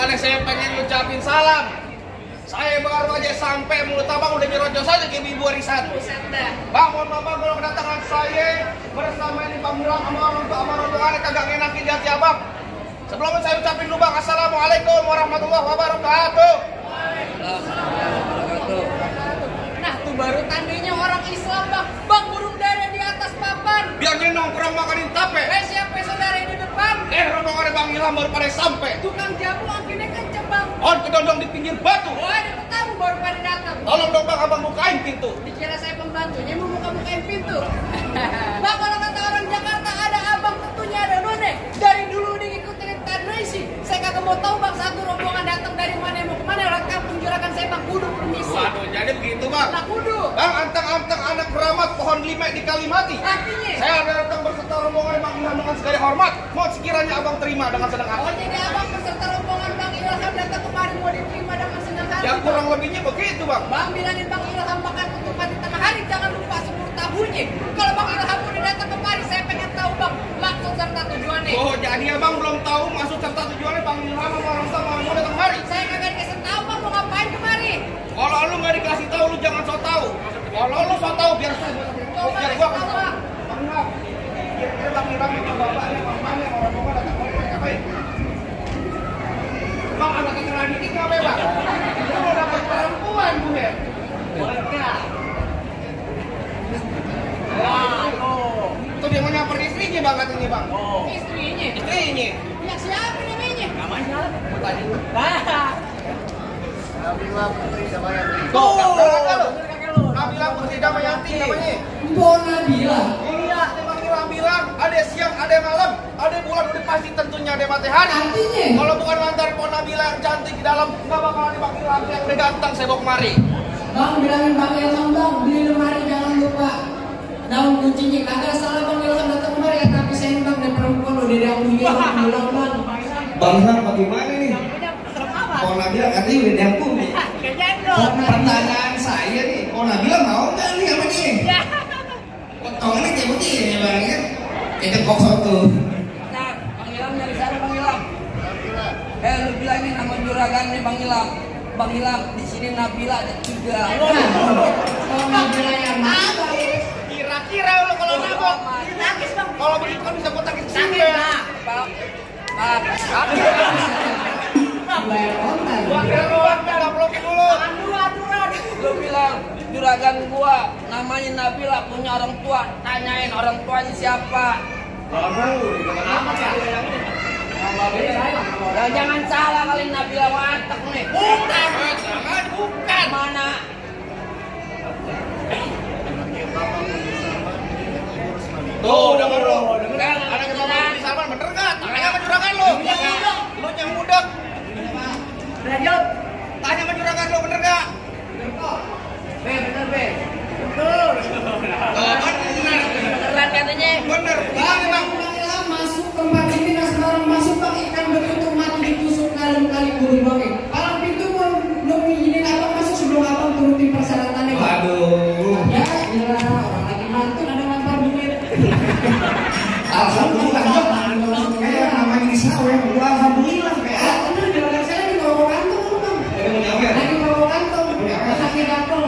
mana saya pengen ngucapin salam. Saya baru aja sampai mulut abang udah nyerocos saja ke ibu warisan. Bang, mohon maaf bang kalau kedatangan saya bersama ini panggilan sama orang tua aneh kagak ngenakin di hati abang. Sebelumnya saya ucapin dulu bang, assalamualaikum warahmatullahi wabarakatuh. Nah tuh baru tandanya orang Islam bang. Bang burung dada di atas papan. Biarnya nongkrong makanin tape. Siapa saudara di depan? Rombongan bang Ilham baru pada sampai. Tukang jamu akhirnya kenceng bang. On kedondong di pinggir batu. Oh ada tamu baru pada datang. Tolong dong bang abang bukain pintu. Dikira saya pembantunya mau buka-bukain pintu. Bang kalau kata orang Jakarta ada abang tentunya ada none. Dari dulu ngikutin tradisi. Saya kagak mau tahu bang satu rombongan datang dari mana mau kemana lewat kampung juragan saya bang kudu permisi. Waduh jadi begitu bang. Nah kudu. Bang anteng-anteng anak keramat pohon lima di Kalimati. Artinya. Saya ada datang berserta rombongan bang Ilham dengan segala hormat. Mau sekiranya abang terima dengan senang hati. Oh jadi abang beserta rombongan bang Ilham datang kemari mau diterima dengan senang hati. Ya kurang lebihnya begitu bang. Bang bilangin bang Ilham bakal ketupat di tengah hari jangan lupa 10 tahunnya. Kalau bang Ilham udah datang kemari saya pengen tahu bang maksud serta tujuannya. Oh jadi abang belum tahu maksud serta tujuannya bang Ilham sama orang sama mau datang kemari. Saya kagak dikasih tahu bang mau ngapain kemari. Kalau lu nggak dikasih tahu lu jangan so tahu. Kalau lu so tahu biar saya biar gua kasih tahu. Bang Ilham. Kira-kira bang Ilham itu bapaknya mamanya orang mau datang kemari ngapain? Bang anak keterangan dikit ngapain bang? Lu mau dapat perempuan gue. Itu dia mau nyamper istrinya bang katanya bang. Istrinya. Istrinya. Ya siapa namanya? Namanya tadi. Nabila Putri Damayanti. Tuh, Nabila Putri Damayanti namanya. Mbok Nabila. Iya, Bang Ilham bilang ada siang, ada malam, ada bulan udah pasti tentunya ada matahari. Artinya? Kalau bukan lantar pohon Nabila yang cantik di dalam, nggak bakal ada Bang Ilham yang udah ganteng saya bawa kemari. Bang bilangin bang Ilham bang beli lemari jangan lupa. Daun kuncinya kagak salah bang Ilham datang kemari ya tapi saya bang dan perempuan udah dari aku bilang bang. Bang Ilham bagaimana nih? Oh Nabila katanya udah diangkut nih. Pertanyaan saya nih, oh Nabila mau nggak nih sama dia? Potongannya kayak begini bang ya? Itu kok satu. Nah, Bang Ilham dari sana Bang Ilham. Lu bilangin nama juragan nih Bang Ilham. Bang Ilham di sini Nabila ada 3. Oh Nabila yang mana? Kira-kira lo kalau nabok, nangis bang. Kalau begitu kan bisa gue tangis ke sini. Bayar konten. Gua kira doang, kita blokin dulu. Aturan. Lu bilang juragan gua namanya Nabila punya orang tua. Tanyain orang tuanya siapa. Nah, jangan salah kali Nabila watak nih. Bukan. Mana? Tuh, denger lo. Kan ada ketawa di Salman, bener nggak? Tanya sama juragan lo. Lo yang muda. Lanjut. Tanya sama juragan lo, bener nggak? Bener be. Bener. Beneran katanya. Bener. Gimana bang? Ilham masuk tempat ini dan sekarang masuk bang ikan bertutup mati ditusuk kali burung bang. Palang pintu belum izinin abang masuk sebelum abang turutin persyaratannya. Waduh. Ya, gila orang lagi mantun ada ngampar duit. Alhamdulillah. Kayak namanya di sawah, gua alhamdulillah kayak. Bener juragan saya lagi bawa kantong bang. Lagi bawa kantong. Sakit kantong.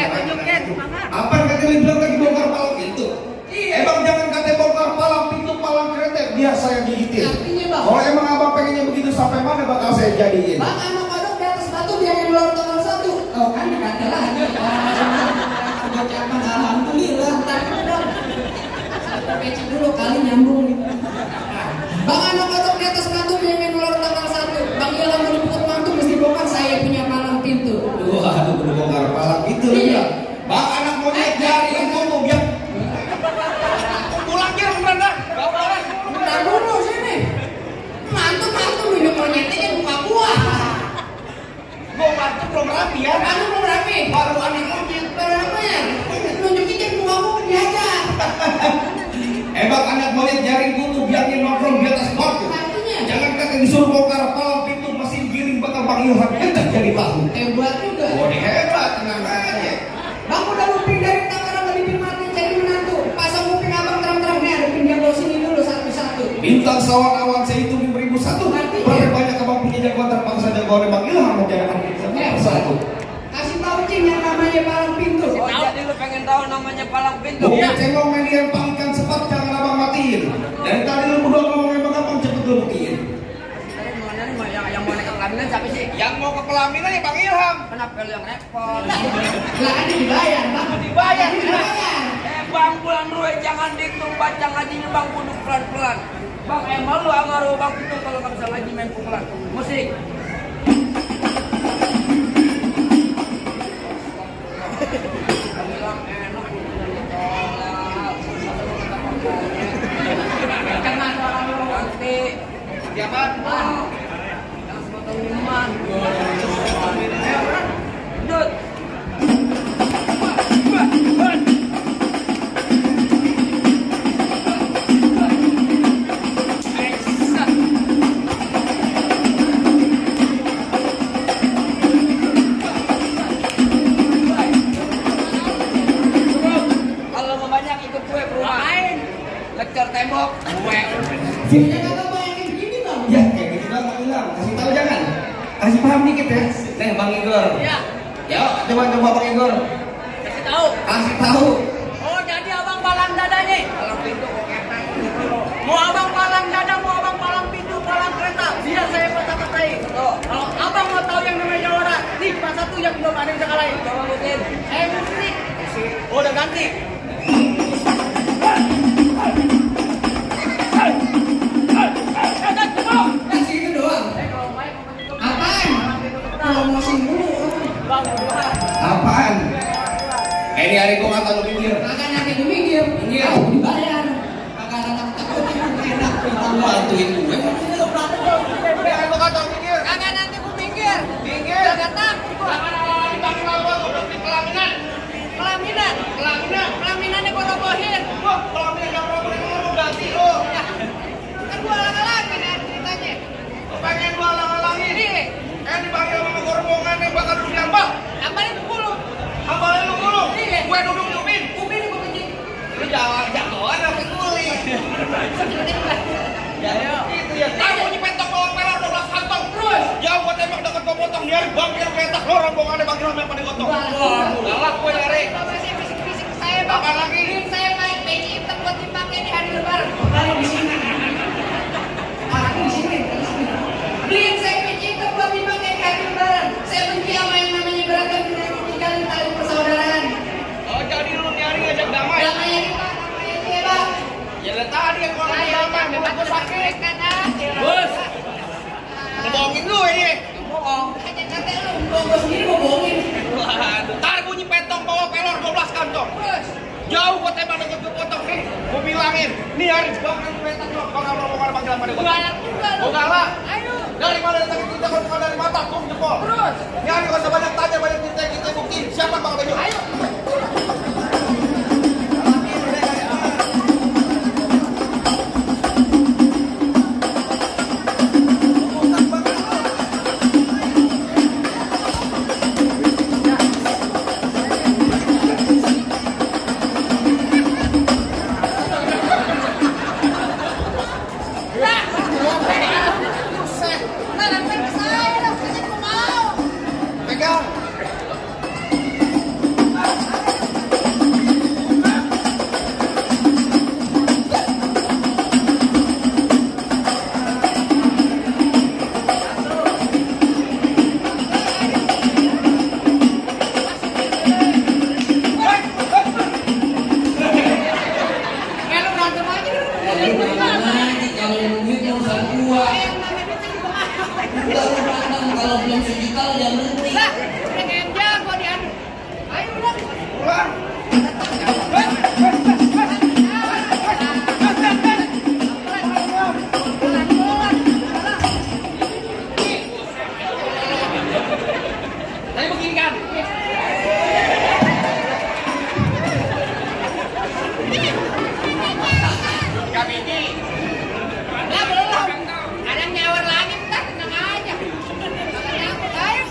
Tunjukin. Apa kata dia bilang lagi bongkar palang pintu? Emang jangan kata bongkar palang pintu, palang kereta, biar saya gigitin. Artinya bang. Kalau emang abang pengennya begitu sampai mana bakal saya jadiin? Bang anak kodok di atas batu biar yang luar tanggal 1. Oh kan kata lagi. Alhamdulillah. Peci dulu kali nyambung. Bang anak kodok di atas batu biar yang luar tanggal 1. Bang Ilham mau dipukul mantu mesti bongkar saya punya palang pintu. Waduh, udah bongkar palang itu Iya. Bang anak monyet jari yang ngomong biar Pulang kira bener dah. Bentar dulu sini. Mantu minum monyetnya buka gua. Gua bantu belum rapi ya. Mantu belum rapi. Baru anak monyet. Baru apa ya? Nunjukin yang buka gua diajar. Emang anak monyet jaring kutu biarnya nongkrong di atas batu. Artinya Jangan kata disuruh bongkar palang pintu mesin giring bakal Bang Ilham kita jadi tahu. hebat juga. Oh, ini hebat tenang aja. Bang udah luping dari Tangerang ke bibir mati jadi menantu. Pasang kuping abang terang-terang nih, ada pinjam bawa sini dulu satu-satu. Bintang sawan awan saya itu 1001. Artinya? Berbanyak rombongan Bang Ilham menjadi satu. Kasih tahu Cing yang namanya palang pintu. Oh, jadi lu pengen tahu namanya palang pintu? Bukan cengong median pangkan cepat jangan abang matiin. Dari tadi lu berdua ngomongin Bang Abang cepet lu matiin. Yang mau naik ke pelaminan siapa sih? Yang mau ke pelaminan ya Bang Ilham. Kenapa lu yang repot? Lah kan dibayar, Bang. Dibayar. Bang Bulan Rue jangan dihitung baca ngajinya Bang kudu pelan-pelan. Bang emang lu ngaruh Bang itu kalau nggak bisa ngaji main pukulan. Musik. Siapa? Yang sepotong minuman. Lanjut. Kalau mau banyak ikut gue ke rumah. Lecor tembok. Gue. Sini kagak bayangin begini, Bang. Ya kayak gitu doang Bang Ilham. Kasih tahu jangan. Kasih paham dikit ya. Nih Bang Igor. Iya. Yuk coba Bang Igor. Kasih tahu. Kasih tahu. Oh, jadi abang palang dadanya. Palang pintu kok ketek. Mau abang palang dada, mau abang palang pintu, palang kereta. Biar saya patah-patahin. Tuh. Kalau abang mau tahu yang namanya jawara, nih pas satu yang belum ada yang bisa kalahin. Coba rutin. Musik. Oh, udah ganti. Kasih itu doang. Apaan? Promosi dulu. Bang, Apaan? Ini hari gua kata lu minggir. kagak nanti gue minggir. Minggir. Dibayar. Kagak ada takut enak. Lu bantuin gue. Yang lu kata minggir. Kagak nanti gue minggir. Minggir. Kagak takut gua. Bang Ilham udah di pelaminan. Pelaminan. Pelaminannya gue robohin. Wah, pelaminan yang roboh ini lu ganti lu. Kan gue lagi nih ceritanya. Pengen gua halang-halangin. Ini. Dipanggil sama rombongan yang bakal duduk di ambang. Ambalin 10. Ambalin lu dulu. Iya. Gue duduk di ubin. Ubin gue kencing. Lu jagoan apa kuli? Ya, Itu ya. Tahu punya petok bawa pelor 12 kantong. Terus jauh gua tembak dekat gua potong nyari bangkir petak lo rombongannya Bang Ilham yang pada gotong. Galak gue nyari. Masih bisik-bisik ke saya, Bang. Apaan lagi? Beliin saya main peci hitam buat dipakai di hari lebaran. Taruh di sini. Di sini. Beliin saya peci hitam buat dipakai di hari lebaran. Saya benci sama yang namanya beragam tinggalin tali persaudaraan. Oh, jadi lu nyari ngajak damai. Namanya ini, Pak. Namanya ini ya, Pak. Ya lihat tadi yang gua ngajak damai, mulut gua sakit. Bos. Ngebohongin lu ini. Bohong. Aja kata lu, gua sendiri mau bohongin. Waduh, tar bunyi petok bawa pelor 12 kantong. Bos. Jauh gua tembak dekat gua potong nih. Gua bilangin, nih hari bangkir petak lo bakal rombongan Bang Ilham pada gotong. Galak juga lu. Oh galak. Ayo. Dari mana datang kita kalau bukan dari mata, kum jempol. Terus. Nyari gak usah banyak tanya, banyak kita bukti. Siapa Bang Bejo? Ayo. Pegang. Kalau berantem aja dulu. Kalau duit urusan gua. Udah berantem kalau belum sejuta jangan berhenti. Lah, udah kayak jago diadu. Ayo udah. Pulang. Tadi begini kan? Kami ini. Lah belum. Ada yang nyawar lagi, bentar tenang aja. Kagak nyangkut, ayo.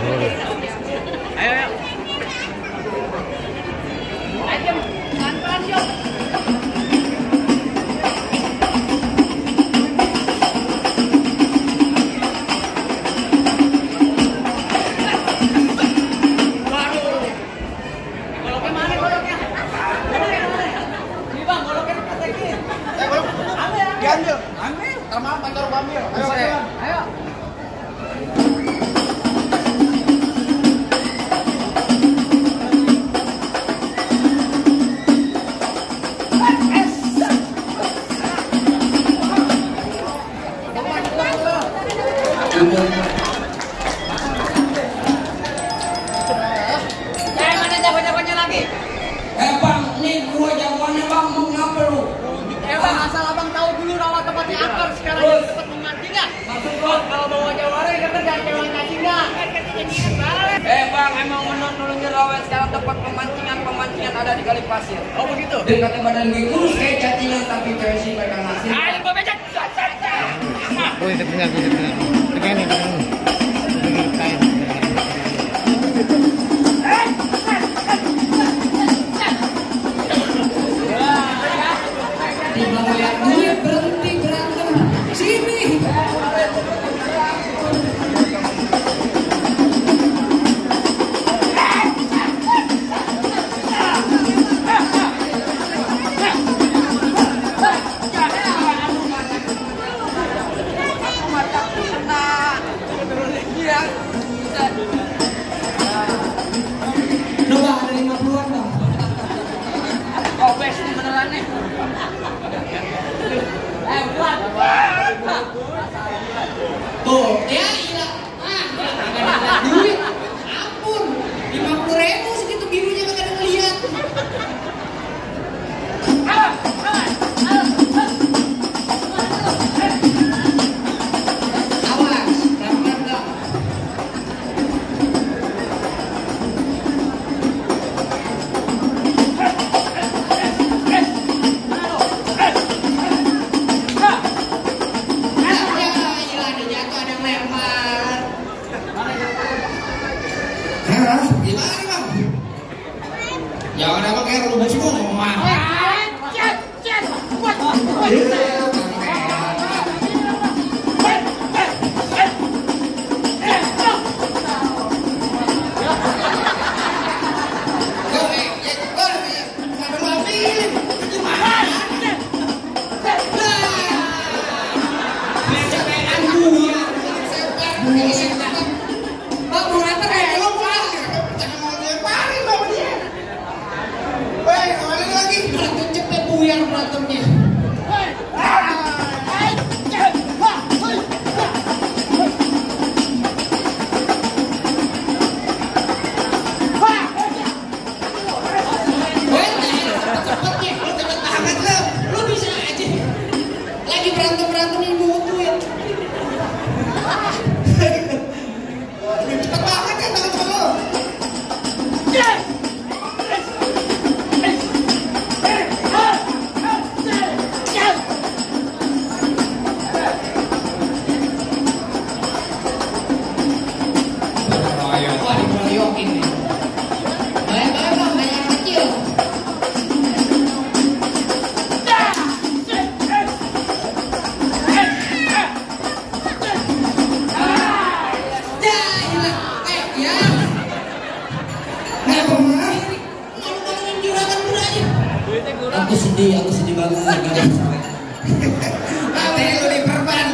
Ayo, ayo. Ayo, pelan-pelan yuk. Goloknya mana goloknya? Ini bang, goloknya dipatahin. Diambil. Ambil. Sama pacar ambil. Ayo, Ayo. Mana jago-jagonya lagi? Bang, nih gua jawabannya bang, mau ngapa lu? Bang, asal abang tahu dulu rawa tempatnya akar sekarang jadi tempat memancing nggak? Maksud gua kalau bawa jawara ya kan jangan cewek mancing nggak? Bang, emang menurut nolong jerawat sekarang tempat pemancingan ada di kali pasir. Oh begitu? Dekat badan gue kurus kayak cacingan tapi cewek sih pegang nasi. Ayo gua becek. Oh, itu benar. Begini. Tiba lihat gue berhenti berantem. Sini. Coba ada 50-an bang. Kopes nih beneran nih. Buat. Tuh, Ya iya. Duit. Ampun. 50.000 segitu birunya kagak ada ngeliat. Awas, pelan-pelan dong. Hah? Gimana nih bang? Jangan apa kayak rubah semua. berantemnya. Lu bisa aja lagi berantem-berantemin butuin. Cepet banget kan tangan lo. Wah, dikeroyokin nih. Baik-baik bang, banyak kecil. Aku sedih banget. Katanya lu diperban.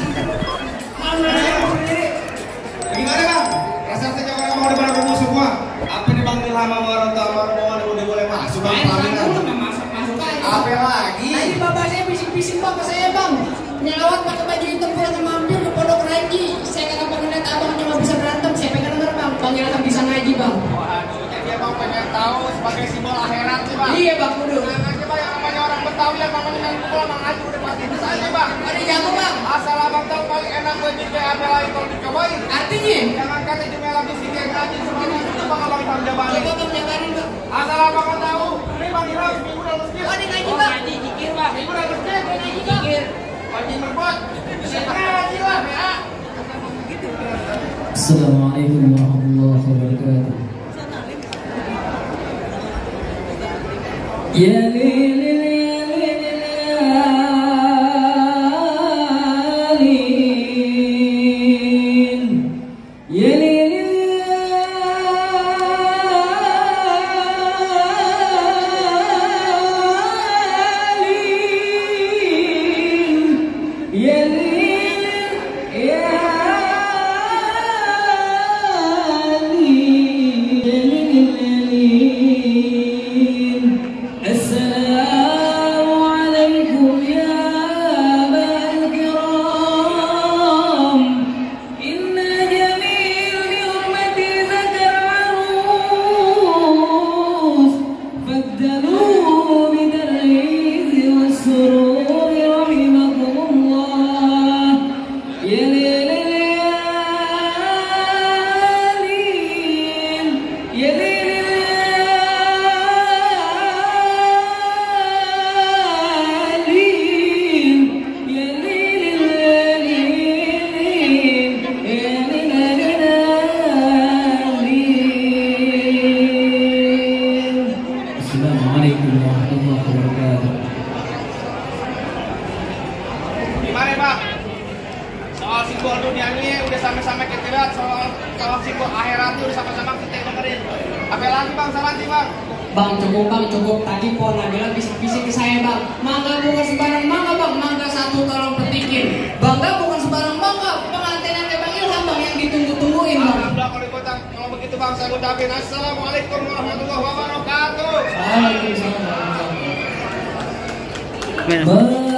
Gimana bang? Rasa sejak orang mau depan kumpul semua. Apa dipanggil lama orang tua orang udah boleh masuk bang? Masuk aja. Apa lagi? Tadi bapak saya bisik-bisik bang ke saya bang. Nyelawat pakai baju hitam pulang mampir ke Pondok Raji. Saya kagak pengen lihat abang cuma bisa berantem. Saya pengen denger bang. Panggil abang bisa ngaji bang. Waduh, jadi abang pengen tahu sebagai simbol akhirat sih bang. Iya bang, udah. Jangan aja bang, yang namanya orang Betawi yang namanya main pukul emang aja udah pasti bisa aja bang. Ada jago bang. Asal abang tahu paling enak buat jika apa lain kalau dicobain. Artinya? Jangan kata cuma lagi sini yang ngaji seperti itu bang abang tahu jawabannya. Coba bang jabarin bang. Asal abang kan tahu, ini bang Ilham, minggu udah masjid. Oh, dia ngaji bang. Ngaji jikir bang. Minggu udah masjid, Ngaji bang. Wajib berbot. Ngaji lah, ya. Assalamualaikum warahmatullahi wabarakatuh. Ya lilil ya lilil ya lilil ya lilil ya Assalamualaikum warahmatullahi wabarakatuh. Gimana Pak? Soal simbol dunia ini udah sama-sama kita lihat, soal simbol akhirat udah sama-sama kita dengerin. Apa lagi Bang? Salanti Bang. Bang cukup. Tadi Pon bilang bisik-bisik ke saya Bang. Mangga bukan sembarang mangga Bang. Mangga satu tolong petikin. Bangga bukan sembarang mangga. Pengantinan ke Bang Ilham Bang yang ditunggu-tungguin Bang. Alhamdulillah kalau begitu Bang, saya ucapin assalamualaikum warahmatullahi wabarakatuh. Waalaikumsalam warahmatullahi wabarakatuh.